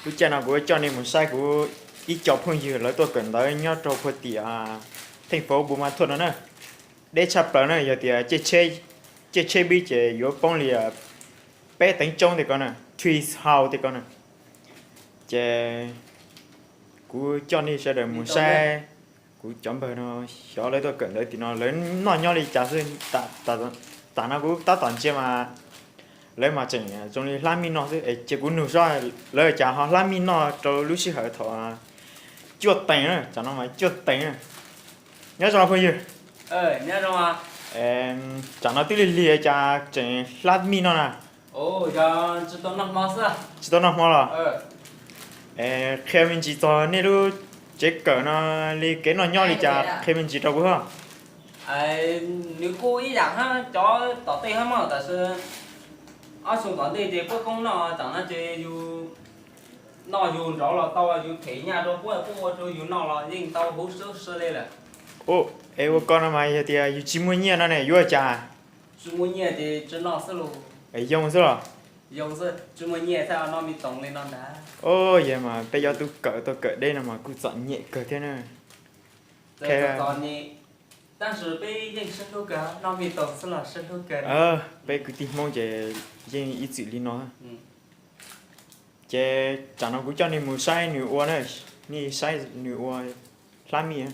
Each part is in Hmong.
Lub caij no kuv coj nej mus saib kuv ib co phooj ywg lawv tuaj kawm ntawv nyob rau puag tim theej fauv Npus Mas Thuam no na. Deb tshaj plaws na, yog tias caij tsheb pib ces yuav poob li peb teev tsoob tej ko na, three hour tej ko na. Ces kuv coj nej sawv daws mus saib kuv cov npawg no, xyov lawv tuaj kawm ntawv tim no lawv noj nyob li cas xwb. Tam no kuv tab tom ntsia mas lawv mas tseem zoo li hlab mij no xwb es cia kuv nug sob, lawv cas ho hlab mij noj rau lub sij hawm thaum cuaj teev na, tsam no mas cuaj teev na. Nyob zoo phooj ywg. Tsam no twb lig lig cas tseem hlab mij no na? Tsis tau noj hmo los? Qhia me ntsis txog nej lub tsev kawm no li kev noj nyob li cas, qhia me ntsis rau kuv hab. Nws kuj ib yam hab cov tom tej hab mog, tab sis ob xyoo tom ntej ces puab koob noj, tam no ces yus noj yus nrov los tau, yus them nyaj rau puab, puab ua rau yus noj los yeej tau huv sab sab li lawm. Es ua ko no mas yog tias yus tsis muaj nyiaj no ne yuav ua cas? Tsis muaj nyiaj ces tsi noj xwb los. Yoo xwb los? Yoo xwb, tsis muaj nyiaj thiaj noj me toos li no ntag. Yog mas peb cov tub kawm tuaj kawm deb no mas kuj txom nyem kawg thiab na. Txom nyem, tab sis peb yeej sib hlub kawg, noj me toos xwb los sib hlub kawg. Peb kwv tij Hmoob ces yeej ib txwm li no. Ces tsam no kuv coj nej mus saib nws ua na, nej saib nws ua hlab mij.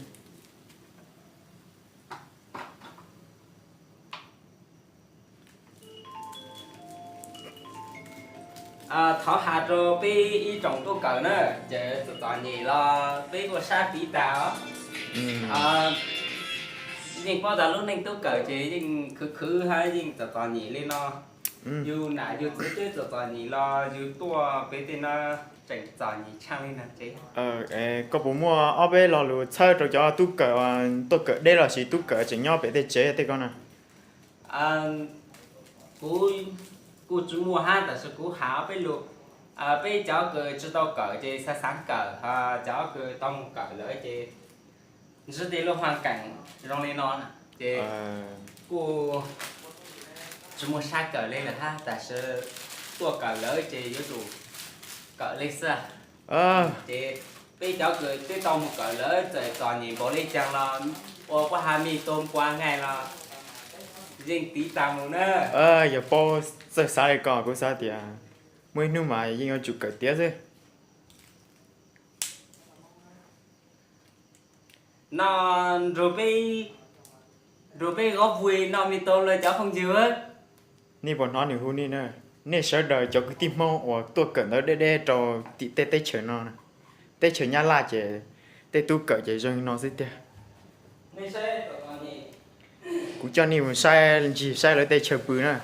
Thov has rau peb ib tsoom tuaj kawm na, ces txom txom nyem los peb kuj sab tiv tas os. Yeej paub tas lub neej tub kawm ces yeej khwv khwv hab yeej txom txom nyem li no. Yus nam yus txiv twb txom txom nyem los yus tuaj pem tej no tseem txom nyem tshaj li no ces. Koj puas muaj ob peb lo lus txhawb rau cov tub kawm tuaj kawm deb lossis tub kawm tseem nyob pem tej tsev tej ko na? Kuv kuj tsis muaj hab, tab sis kuv has ob peb lus. Peb cov kws tsis tau kawm ces xav xav kawm, cov kws tau mus kawm lawm ces ntsib tej lub huaj keem zoo li no ces kuj tsis muaj sab kawm li lawm hab, tab sis tuaj kawm lawm ces yuav tsum kawm li xwb. Ces peb cov kws twb tau mus kawm lawm txawm txom nyem npaum li caag los ua puab has me toos puav nkaus los yeej tiv tas mus na. Yog paub txawj xav li ko kuv xav tias muaj ib hnub mas yeej yuav tsum kawm tiav xwb. No nrug peb, nrug peb Huv Vui noj me toos lawm cov phooj ywg. Nej puas hnov nws hu nej na? Nej sawv daws cov kwv tij Hmoob uas tuaj kawm ntawv deb deb rau tim tej teb chaws no, teb chaws Nyab Laj ces tej tub kawm ces zoo li no xwb tiag. Kuv coj nej mus saib ncig saib lawv tej chaw pw na.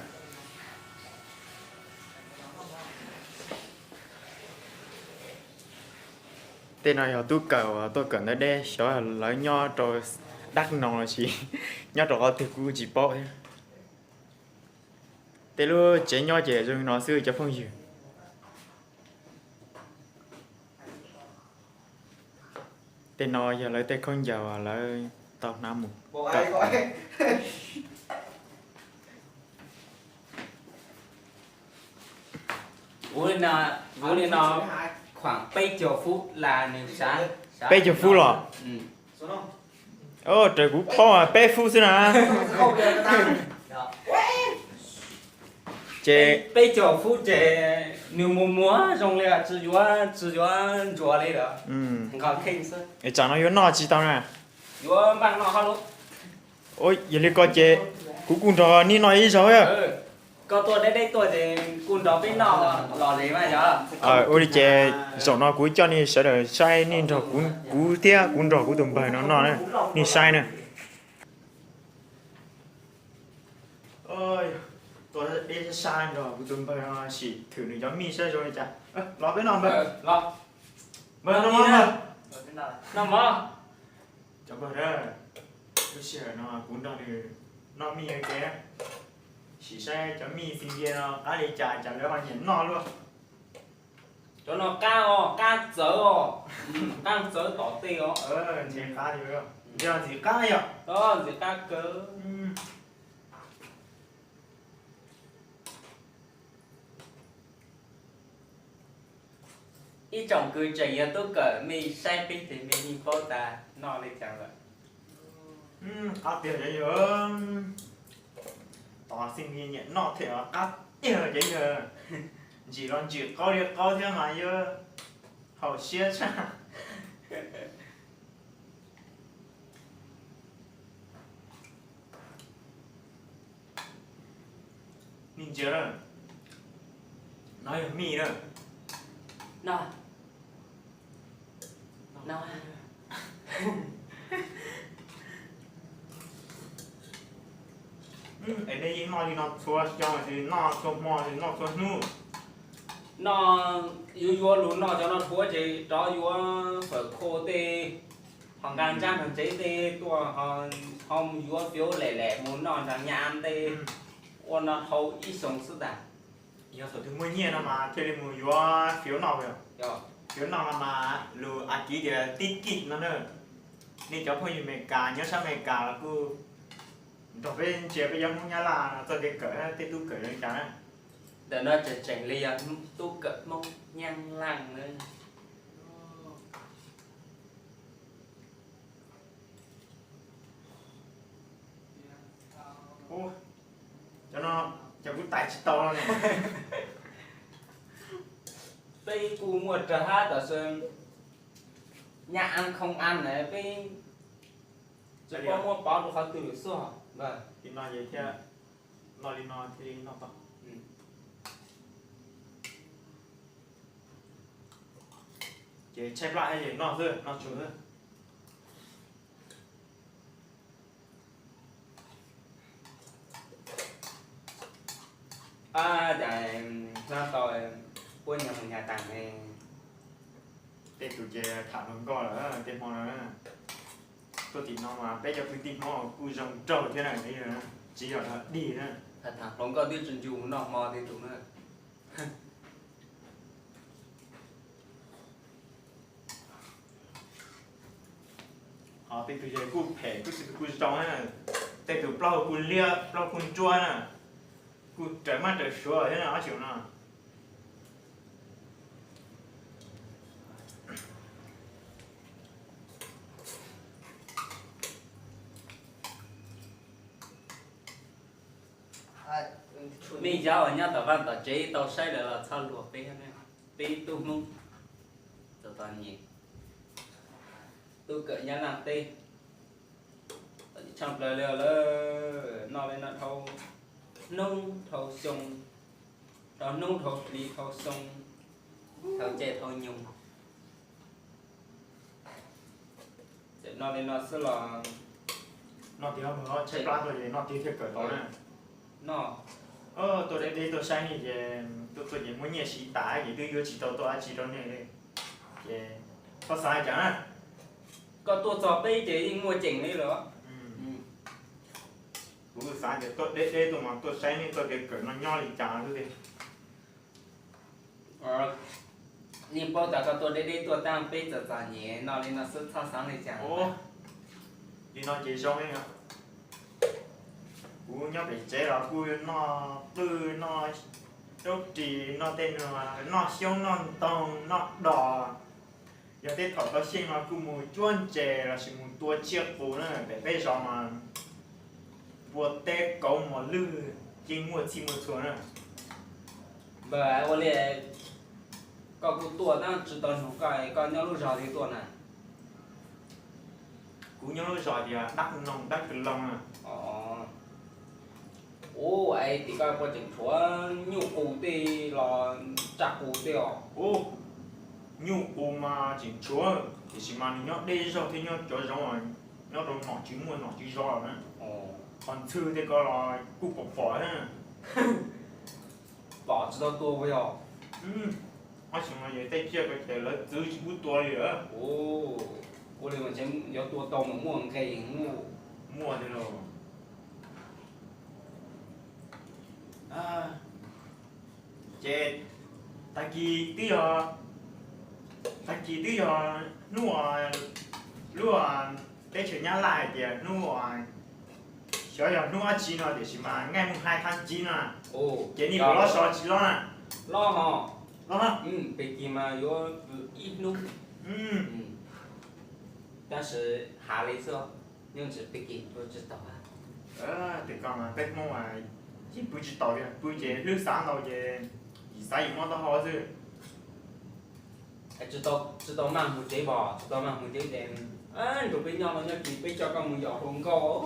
Tej no yog tub kawm uas tuaj kawm ntawv deb, xyov lawv nyob rau Dak Nong lossis nyob rau qhov twg kuv tsis paub thiab. Tej lub tsev nyob ces zoo li no xwb cov phooj ywg. Tej no yog lawv tej khaub ncaws uas lawv tau hnav mus kawm. Peb caug fub los? Raws kuv paub peb fub xwb na. Ces peb caug fub ces nws mus muag zoo li tsis yuav, tsis yuav ntsuas li lawm. Tsam no yuav noj tsis tau na. Yuav npaj noj hab lauj. Yog li ko ces kuv kuj nrog nej noj ib zaug. Koj tuaj deb deb tuaj ces kuj nrog peb noj los li mas yog. Ua li ces zaum no kuv coj nej sawv daws saib, nej nrog kuv thiab kuv nrog kuv tus npawg no noj na, nej saib na. Peb sab sab nrog kuv tus npawg no sim thwm nws cov mij saib zoo li cas. Los peb noj npawg. Los. Npawg noj mov npawg. Noj mov. Cov npawg, lub sij hawm no kuv nrog nws noj mij ua ke, sim saib cov mij xi ntiag no qab li cas cas lawv ho nyiam noj luaj. Cov no qab os, qab txawv os, qab txawv tom tej os. Ntxim qab li, yog ntxim qab yom. Ntxim qab kawg. Ib tsoom kwv tseem yog tub kawm, mej saib peb ces mej yeej paub tas noj li cas lawm. Qab tiag cov yawg, tos xij nyiam noj thiab qab tiag cov yawg. Ntsim los ntsim qaub li qaub thiab mas yuav haum siab tshaj. Nej ntsia na, no yog mij na. No. No. Es nej yeej noj li no txhua xyoo los sis noj txhua hmo los sis noj txhua hnub? No, yuav yuav lug noj cov no dhuav ces rov yuav fawm khau tej, ho nqa ntsab nrog tsev tej tuaj, ho mus yuav fiv lem lem mus noj nrog nyab tej, ua no dhau ib xyoo xwb tas. Yog thaum twg muaj nyiaj no mas thiaj li mus yuav fiv noj. Fiv noj no mas lus Askiv tias tib kij no na. Nej cov phooj ywg Amelikas nyob sab Amelikas los kuj nrog peb ntsia peb cov Hmoob Nyab Laj no txoj kev kawm tej tub kawm zoo li cas na. Ntawm no tseem tseem li yog tub kawm Hmoob Nyab Laj na. Cov no ces kuv tais tsis tau no ne. Peb kuj muaj rag hab tam sim nyab ab khoo ab na peb tsis paub muab pauv rau qhov twg lawm xwb. Li no ces thiaj, no li no thiaj li noj tau. Ces tshaib plab ces noj xwb, noj tsuag xwb. Ab, cas hnub tau puab nyag mus nyag taag ne. Tej tug ces tham hluas nkauj lawm tej hmo no. Tuaj tim no mas peb cov kwv tij Hmoob kuj zoo nraug thiab na, tsis yog dig na. Tham hluas nkauj twb tsis ncu mus noj hmo tej tug na. Ho tej tug ces kuj phem, kuj tsis kuj zoo na. Tej tug plaub hau kuj liab, plaub hau kuj ntsuab na. Kuj raws mab raws suav thiab na ob tug no. Mej cov uas nyob tom vaj tom tsev tau saib lawm los txhob luag peb, peb tub Hmoob txom txom nyem, tub kawm Nyab Laj teb, txom nyem tshaj plaws li lawm. Noj li no dhau hnub dhau xyoo, dhau hnub dhau hli dhau xyoo, dhau caij dhau nyoog. Ces noj li no xwb los noj tiag, tshaib plab tuaj ces noj tiag thiaj kawm tau na. Noj, tuaj deb deb tuaj saib nej ces tuaj tuaj ces muaj nyiaj siv tas ces twb yuav tsis tau tuaj dab tsi rau nej li. Ces txhob xav li cas na. Koj tuaj txog peb ces yeej muaj ceem li lawm. Kuv xav tias tuaj deb deb tuaj mas tuaj saib nej txoj kev kawm no nyob li cas xwb tiag. Yeej paub tas koj tuaj deb deb tuaj tab peb txom txom nyem, noj li no xwb txhob xav li cas. Li no ces zoo li. Kuv nyob pem tsev los kuj noj qwj, noj zaub ris, noj tej no, noj xyoob noj ntoo noj dos. Yog tej thaum tau xyeej no kuj mus cuab ntses los sis mus tua tsiaj qus na, pem peb zos mas npua teb kauv mos lwj yeej muaj txhij muaj txhua na. Npawg, ua li koj kuj tuaj tab tsis tau nug koj, koj nyob lub zos twg tuaj na? Kuv nyob lub zos tias Dab Noog Dab Kwv Loog na. Ua, es tim koj puas tseem tshuav nyuj qus tej los tsaj qus tej os? Ua, nyuj qus mas tseem tshuav, tiam sis mas nws nyob deb zog thiab nyob cov zoov, nyob rau nom tswv muaj nom tswv zos na. Qhov ntxhw tej ko los kuj pom pom thiab. Tsis tau tua puas yog? Ob sim no yog tej tsiaj ko ces lawv txwv tsis pub tua li lawm. Ua li mas ntshe yuav tua tau mas muaj nqe muaj. Muaj li los. Ces tag kis twb yog, tag kis twb yog hnub uas lub teb chaws Nyab Laj hais tias hnub uas xyov yog hnub dab tsi no tiam sis mas nqaij mooj hais thaj ci no, ces nej puas lob so tsis lob na? Lob hos. Lob, pem kis mas yuav ib hnub, tab sis hav li xwb, nyob ntsis pem kis tua tsis tau. Tias koj mas peb Hmoob mas yeej pw tsis tau li, pw ces hlwb xav ntau ces yim xav yim mob taub hau xwb. Tsis tau mag mus tsev pom, tsis tau mag mus tsev ces nrog peb nyob no nyob kis peb coj koj mus yos hluas nkauj.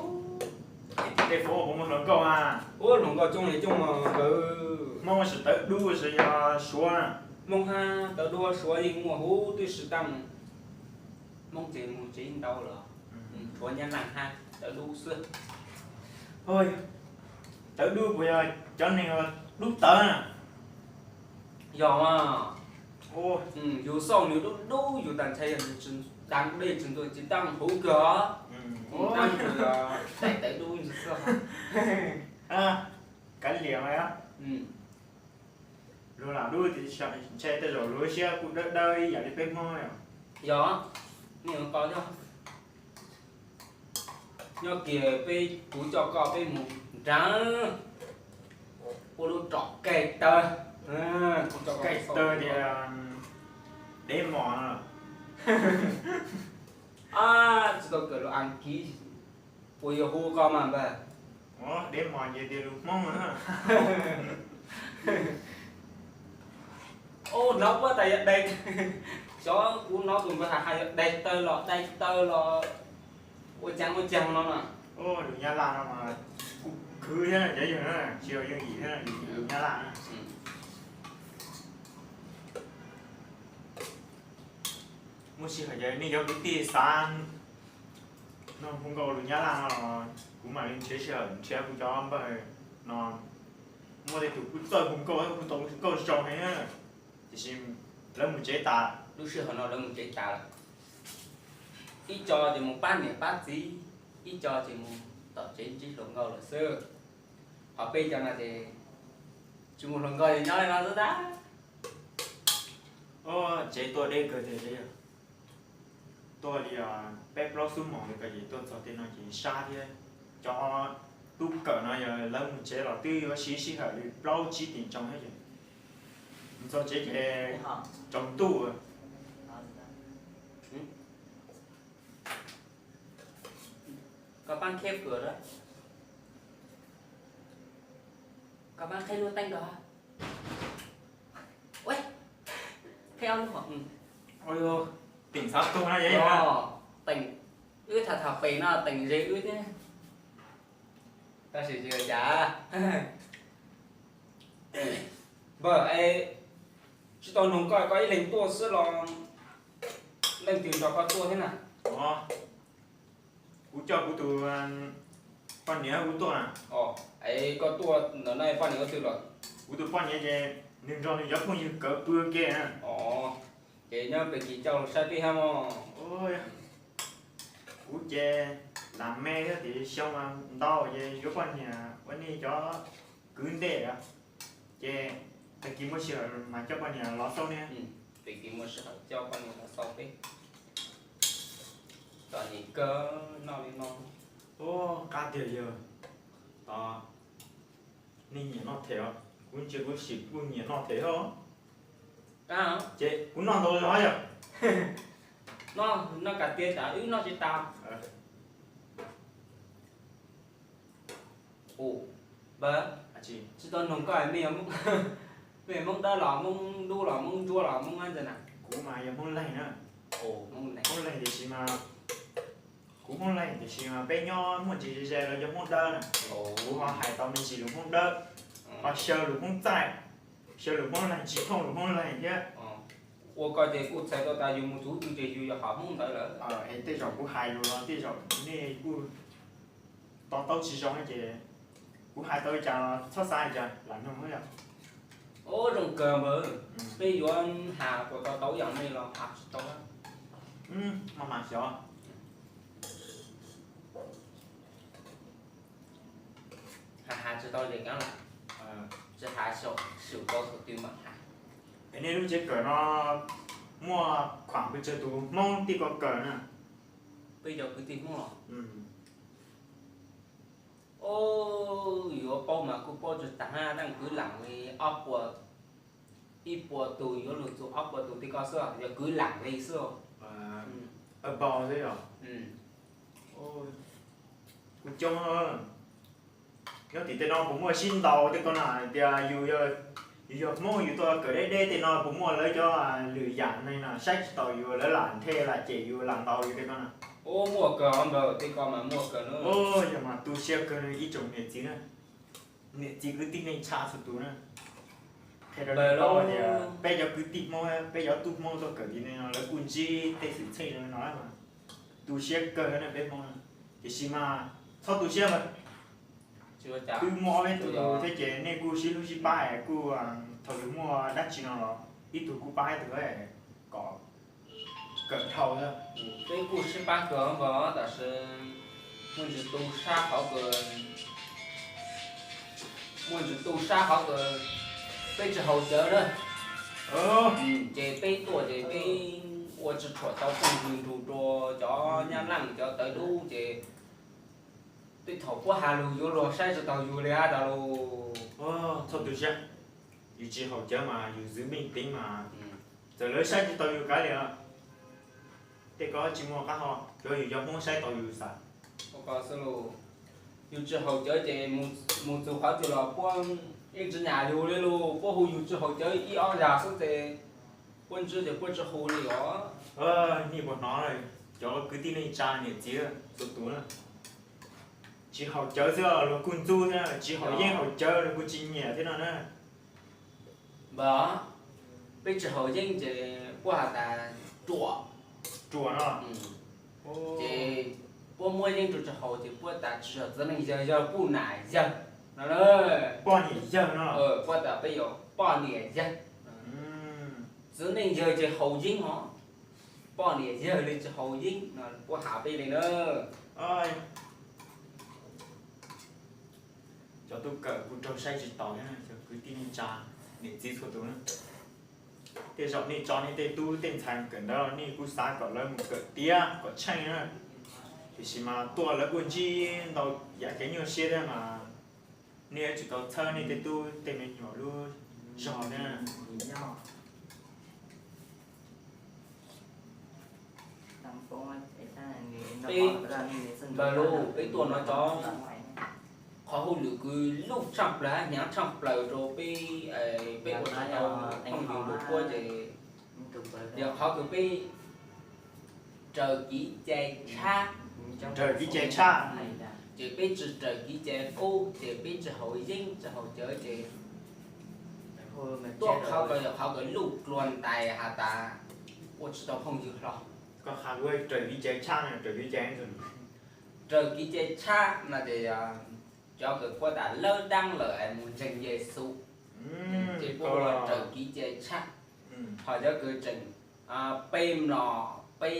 Tej fov puas muaj hluas nkauj a? Ua hluas nkauj coob li coob mas nkawd Hmoob tsis tawv dub tsis yog Suav. Hmoob hab tawv dub Suav yeej muaj huv tib si tag. Hmoob ces mus tsev ntau lawm, tshuav Nyab Laj hab tawv dub xwb. Tawv dub puas yog cov neeg dub tawv na? Yog mas, yus xauj nws dub dub yus tas ntshai yog nws tsis daj dej tsis ntxuag tsis daj huv kawg. Daj tawv dub xwb. Kav liam mas. Luag lam dub tias ntshe tej zaum luag siab kuj dawb dawb ib yam li peb Hmoob yom. Yog, nej yuav tau nyob, nyob kiag peb, kuv coj koj peb mus nrad, ua lub tsom kaij tawg, tsom kaij tawg tias dev mos. Tsis tau kawm lus Askiv, puas yuav hu koj mas npawg? Dev mos ces tias lus Hmoob na. Hnov puab tas yog dais, xyov kuv hnov tus npawg hais hais yog dais tawg los dais tawg los ua caag ua caag no na. Lus Nyab Laj no mas kuj khwv thiab cov yawg na, tsis yog yooj yim thiab lus Nyab Laj na. Muaj sij hawm ces nej cov kwv tij xav nug hu nkauj lus Nyab Laj no los kuv mam li nrhiav sij hawm nrhiav kuv cov npawg no, muaj tej tus kuj txawj hu nkauj, kuj tau nkauj zoo heev, tiam sis lawv mus tsev tas. Lub sij hawm no lawv mus tsev tas lawm. Ib co ces mus pab niam pab txiv, ib co ces mus tom tsev ntsib hluas nkauj lawm xwb. Ho peb cov no ces tsis mus hluas nkauj ces nyob li no xwb ntag. Tsev tuaj deb kawg tiag tiag. Tuaj li peb plaub xuab moos li ko ces tuaj txog tej no ces sab thiab. Cov tub kawm no yog lawv mus tsev los twb yuav siv sij hawm li plaub tsib teev tsoom thiab ces mus txog tsev ces tsaus ntuj. Koj pab qhib kws, koj pab qhib lub teeb ko. Qhib ob lub. Teem xav tuag no, teem, wb tham tham pem no teem ze wb thiab. Tab sis tsis ua cas. Npawg, es tsis tau noog koj, koj ib leeg tuaj xwb los leej twg nrog koj tuaj thiab na? Kuv coj kuv tus poj niam kuv tuaj na. Es koj tuaj ntawm no poj niam ua twg los? Kuv tus poj niam ces nws nrog nws cov phooj ywg kawm pw ua ke na. Ces nyob pem kis coj los saib peb hab mog. Kuv ces lam me thiab tiam sis xyoo ntau ces yuav poj niam ua nej cov kwv ntej. Ces tag kis muaj sij hawm mas coj poj niam los xauj ne. Tag kis muaj sij hawm coj poj niam los xauj peb. Txom nyem kawg noj li no. Ua qab tiag yawg. Tos, nej nyiam noj them os? Kuv ntsia kuv sim kuj nyiam noj them thiab. Ces kuv noj ntau zog yom. Noj, noj kom tiav tsam wb noj tsis tas. Npawg, tsis tau noog koj, mej yog Hmoob Dawb los Hmoob Dub los Hmoob Ntsuab los Hmoob dab ntawd na? Kuv mas yog Hmoob Leeg na. Hmoob Leeg tiam sis mas, kuv Hmoob Leeg tiam sis mas peb nyob muaj ntsis ze ze los yog Hmoob Dawb na. Kuv ho hais tau me ntsis lus Hmoob Dawb, ho xyaw lus Hmoob Txaij, xyaw lus Hmoob Leeg, tsis thooj lus Hmoob Leeg thiab. Ua koj ces kuj txhais tau tas yus mus txog twg ces yus yog hom Hmoob ntawd lawm. Es tej zaum kuv hais lus los tej zaum nej kuj to taub tsis zoo ces kuv hais tau li cas txhob xav li cas, lam noog yom. Ub, zoo kawg npawg, peb yuav has puas tau tau yam nej los has tsis tau. Maj mam xyov. Has has tsis tau ces kav liam, tsis has, xyaum tau thaum twg mam has. Es nej lub tsev kawm no muaj khuam pes tsawg tus Hmoob tij ko kawm na? Peb cov kwv tij Hmoob los, ub, yuav paub mas kuj paub tsis tag, tab kwv lam li ob puas, ib puas tus, yuav luag txug ob puas tus tij ko xwb, yog kwv lam li xwb. Npau xwb yog. Kuj coob. Nyob tim tej no puas muaj sib ntaus tej ko na? Hais tias yus yog Hmoob yus tuaj kawm deb deb tej no puas muaj lawv cov lwm yam neeg na saib tsis taus yus, lawv lam nthe lam cem yus lam ntaus yus tej ko na? Ub, muaj kawg npawg, tej ko mas muaj kawg na. Yog mas tu siab kawg ib tsoom niam txiv na, niam txiv kwv tij neej tsa txhua tus na. Qhia rau nej paub tias peb cov kwv tij Hmoob, peb cov tub Hmoob tuaj kawm tim no lawv kuj ntsib tej xwm txheej no mas tu siab kawg na peb Hmoob. Tiam sis mas txhob tu siab mas, twb muaj ob peb tug thiab ces nej kuj sib hlub sib pab es kuj thaum yus muaj dab tsi no los ib tug kuj pab ib tug kom kawm dhau. Peb kuj sib pab kawg npawg, tab sis muaj ntsis tu sab qhov kawg, muaj ntsis tu sab qhov kawg, peb tsis haus cawv na. Ces peb tuaj ces peb ua tsis tshua tau phooj ywg nrug rua cov nyab laj cov tawv dub ces tej thaum puab has lug yuav luag saib tsis taus yus li hab tas lug. Txhob tu siab, yus tsis haus cawv mas yus zwv meej teev mas txawm lawv saib tsis taus yus kav liam, tej ko tsis muaj qab hau, tsuav yus cov Hmoob saib taus yus xwb. Yus tsis haus cawv ces mus txug qhov twg los puab yeej tsis nyam yus li lug, puab hu yus tsis haus cawv ib ob zag xwb ces puab ntsib ces puab tsis hu li os. Nej puas hnov, cov kwv tij neej tsa niam txiv txhua tus na, tsis haus cawv xwb luag kuj ntxub thiab, tsis haus yeeb haus cawv luag kuj tsis nyiam thiab no na. Npawg, peb tsis haus yeeb ces puab has tas ruam, ruam no. Ces puab muab yeeb rau tsis haus ces puab tas tsis yog txiv neej yawg, yog puj nam yawg no. Poj niam yawg no. Puab tas peb yog poj niam yawg. Txiv neej yawg ces haus yeeb os, poj niam yawg li tsis haus yeeb no puab has peb li na. Cov tub kawm kuj raug saib tsis taus thiab, cov kwv tij neej tsa niam txiv txhua tus na. Tej zaum nej tso nej tej tub tej ntxhais kawm ntawv nej kuj xav kom lawv mus kawm tiav kom tsheej na, tiam sis mas tuaj lawv kuj ntsib ntau yam kev nyuaj siab thiab mas nej yuav tsum tau txhawb nej tej tub tej me nyuam lub zog thiab. Peb, npawg lug, peb tuaj no cov qhov hauj lwm kws luj tshaj plaws hab hnyav tshaj plaws rau peb, peb ua tsis tau phooj ywg nrug puab ces yog qhov kws peb raws kev cai tshab. Raws kev cai tshab. Ces peb tsis raws kev cai qub ces peb tsis haus yeeb tsis haus cawv ces tuaj qhov ko yog qhov kws luj dlua ntais has tas ua tsis tau phooj ywg hlo. Koj qha kuv raws kev cai tshab no raws kev cai, raws kev cai tshab no ces cov kws puab tas lawb daab lawm es mus ntseeg Yexus ces puab hu ua raws kev cai tshab. Ho cov kws tseem peb mlom peb,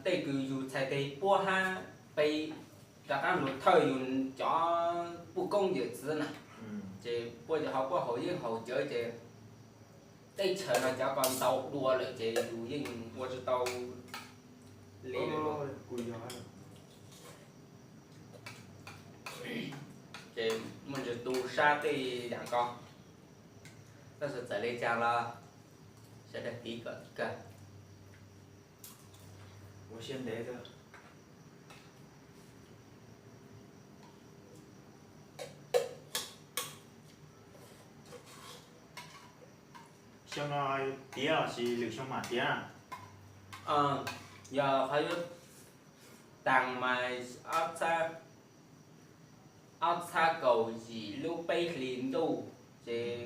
tej kws yug txhais teg puab hab peb rov qaab lug thawj yug cov puj koob yawm txiv na, ces puab ces ho puab haus yeeb haus cawv ces teb chaws no cov ko ntau dua lawm ces yus yeej ua tsis tau li lawm. Ces muaj ntsis tu sab tej yam ko, tab sis txawm li cas los sawv daws tiv kom kawg. Ua siab ntev xwb. Xyoo no tiav los sis lwm xyoo mam tiav? Yog qhov yuav taag mas ob txhab kaum yim lub peb hlis ntuj ces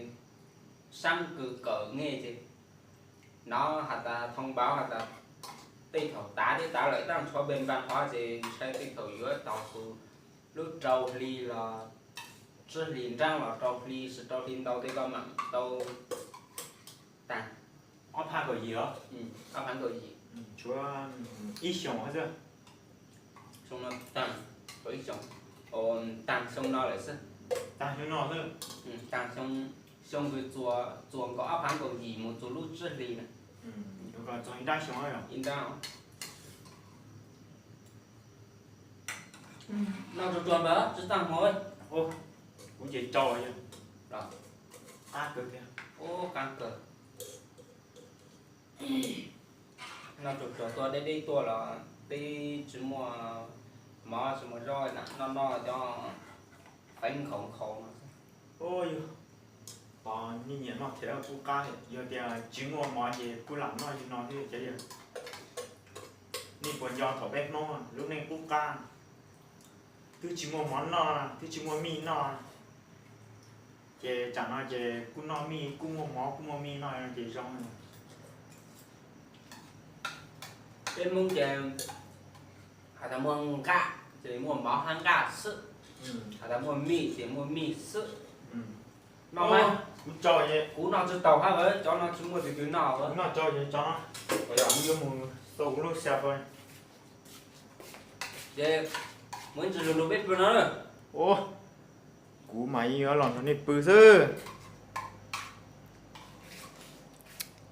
saab kws kawm nge ces nov has tas thoob npauv has tas tej thaum tav teb tav lawm tab tshuav npe npaj qhov ces ntshai tej thaum yuav tau lub rau hli los tsib hlis nrab los rau hli, tsis rau hli ntau tej koj mam tau tag. Ob phav kaum yim os? Ob phav kaum yim. Tshuav ib xyoos xwb. Xyoo no tag, tau ib xyoos, tag xyoo no lawm xwb. Tag xyoo no xwb. Tag xyoo, xyoo twg txuas, txuas nkaus ob phav kaum yim mus txug lub tsib hlis na. Txuas ib nrab xyoo, ib nrab. Noj tsuag tsuag ntawd tsis txaj muag. Kuv ces rau qab kawg thiab. Qab kawg. Noj tsuag tsuag tuaj deb deb tuaj los peb tsis muaj mov tsis muaj zaub na, noj noj cov feeb nkhaus nkhaus no xwb. Yog, pom nej nyiam noj thiab kuj qab, yog tias tsis muaj mov ces kuj lam noj li no thiab cov yawg. Nej puas nco thaum peb Hmoob lub neej qub qab, twb tsis muaj mov noj, twb tsis muaj mij noj, ces tsam no ces kuj noj mij, kuj muaj mov kuj muaj mij noj ces zoo. Peb Hmoob ces has tas muaj nqaj ces muaj mov hab nqaj xwb, has tas muaj mij ces muaj mij xwb. Noj mas, kuv noj tsis taus hab, cov no tsis muaj tus twg noj. Noj tso cov no, kuv yuav mus xau kuv lub xya pawg. Ces mus ib ntsis lug lug peb pw no. Ua, kuv mas yeej yuav los nrog nej pw xwb.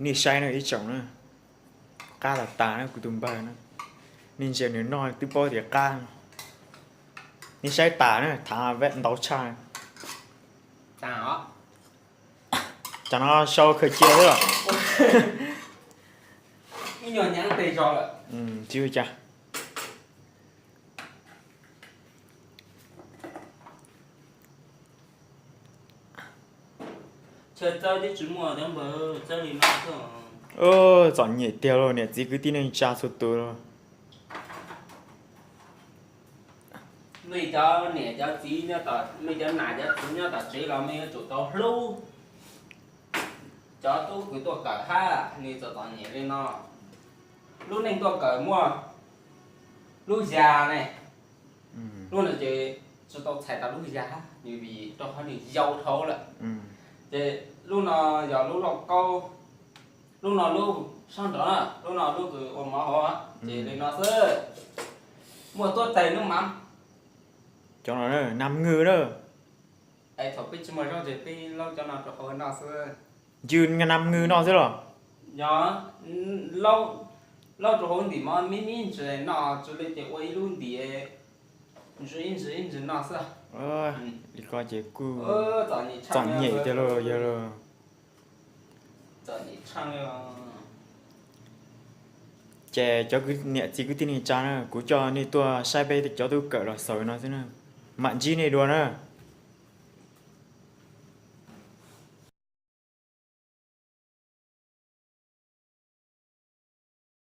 Nej saib no ib tsoom na, qab tas tas na kuv tus npawg na. Nej ntsia nws noj twb paub tias qab. Nej saib tas na, thav ntau tshaj. Tsam no sau khaws cia xwb los? Tsis ua cas. Txom nyem tiag lauj, niam txiv kwv tij neej tsa txhua tus lauj. Mej cov niam cov txiv, mej cov nam cov txiv nyob tom tsev los mej yuav tsum tau hlub cov tub kws tuaj kawm hab, nws txom txom nyem li no. Lub neej tuaj kawm muaj lub ya ne, lub no ces tsis tau txhais tas lub ya, nws vim rau qhov nws yau dhau lawm. Ces lub no yog lub lauj kaub, lub no lub sab nraud na, lub no lub kws ua mov hauv, ces li no xwb. Muaj tuab tais nub mam. Cov no nam ngwj na. Es thaum peb tsis muaj zaub ces peb laub cov no rau hauv noj xwb. Ncw nam ngwj noj xwb los? Yog, laub rau hauv ntim mov me me ntsis noj, tsis li ces ua ib lub ntim ntsis ib ntsis ib ntsis noj xwb. Li ko ces kuj txom nyem tiag lauj yawg lauj. Ces cov niam txiv kwv tij neej tsa na, kuv coj nej tuaj saib peb cov tub kawm los xaus no xwb na. Mam ntsib nej dua na.